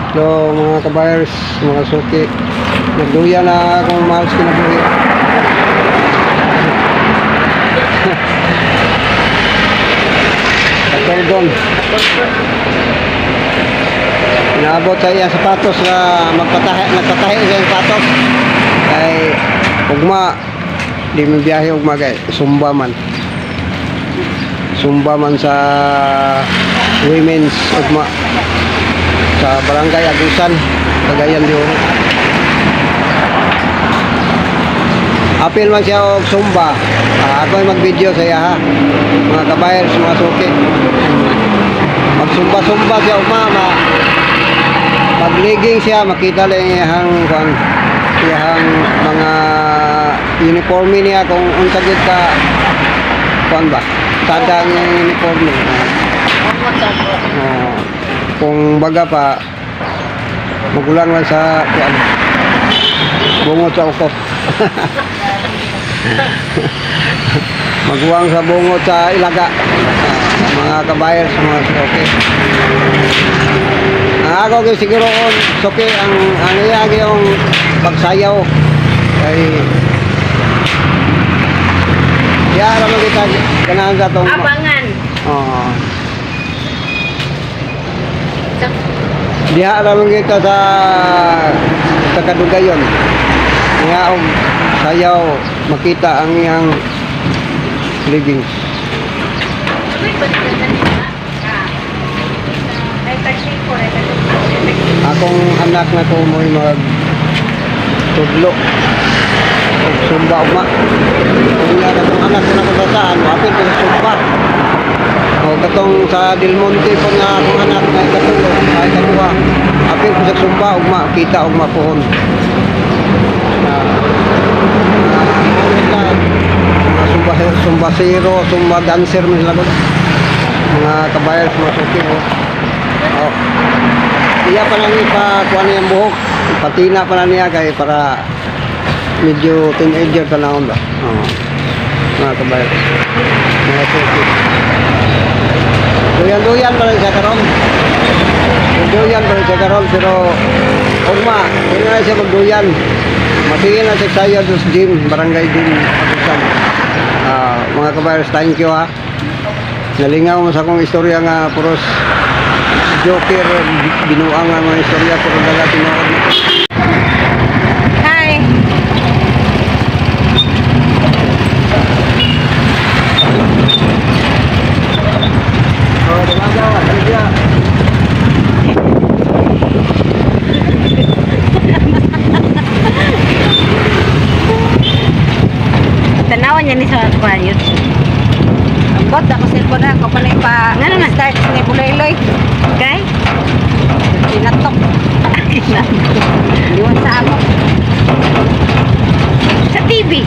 So mga kabayers, mga suki, nagduya na akong mahal sa kinabuhi. Katulgon. Inaabot sa iya sapatos na magpatahi, nagpatahi sa iyang sapatos. Kay ugma, di mo biyahe ugma kay sumba man. Sumba man sa women's ugma sa Barangay Agusan, Cagayan de Oro. Apil man siya og Zumba. Ah, ako ay mag-video sa iya ha. Mga kabayers, mga suki. Magsumba-sumba siya umama. Magliging siya, makita lang iyang kuan, iyang mga uniforme niya kung unsa gyud ka kuan ba. Sada ang iyang uniforme. Ah, kung baga pa magulang lang sa kuan bungot sa ukop. Maguwang sa bungot sa ilaga. Ah, mga kabayers, mga suki. Ang ako kay siguro kon suki ang iya yung pagsayaw kay ya ra man kita ganahan sa atong Abangan. Oo. Diha ra man kita sa kadugayon. Nga og sayaw makita ang iyang leggings. Akong anak na ko mo'y mag tudlo og sumba ugma. Unya katong anak ko na ko saan, moapil ko sa sumba. O katong sa Del Monte po nga akong anak na ikatulo, ay ikaduha. Apil ko sa sumba ugma, kita ugma pohon. Ah, ah, mga sumba, sumbasero, sumba dancer man sila ko. Mga kabayers, mga suki. Oh. Oh. Iya pa lang ipa kuha niya ang buhok. Patina pa lang niya kay para medyo teenager tanawon ba. Oo. Mga kabayers. Mga suki. Duyan-duyan pa rin siya karon. Duyan pa rin siya karon pero ugma, hindi na siya magduyan. Matingin na siya sayo sa gym, barangay gym, Agusan. Ah, mga kabayers, thank you ha. Nalingaw mo sa akong istorya nga puros joker, binuang nga mga istorya pero dala tinuod na. Hi. Oh, dumaga, Olivia. Tanawan niya ni sa kuan YouTube. Ambot ako cellphone na ako pa na ipa Nga naman. start ni Buloyloy. Okay? Pinatok. Liwan sa amo. Sa TV.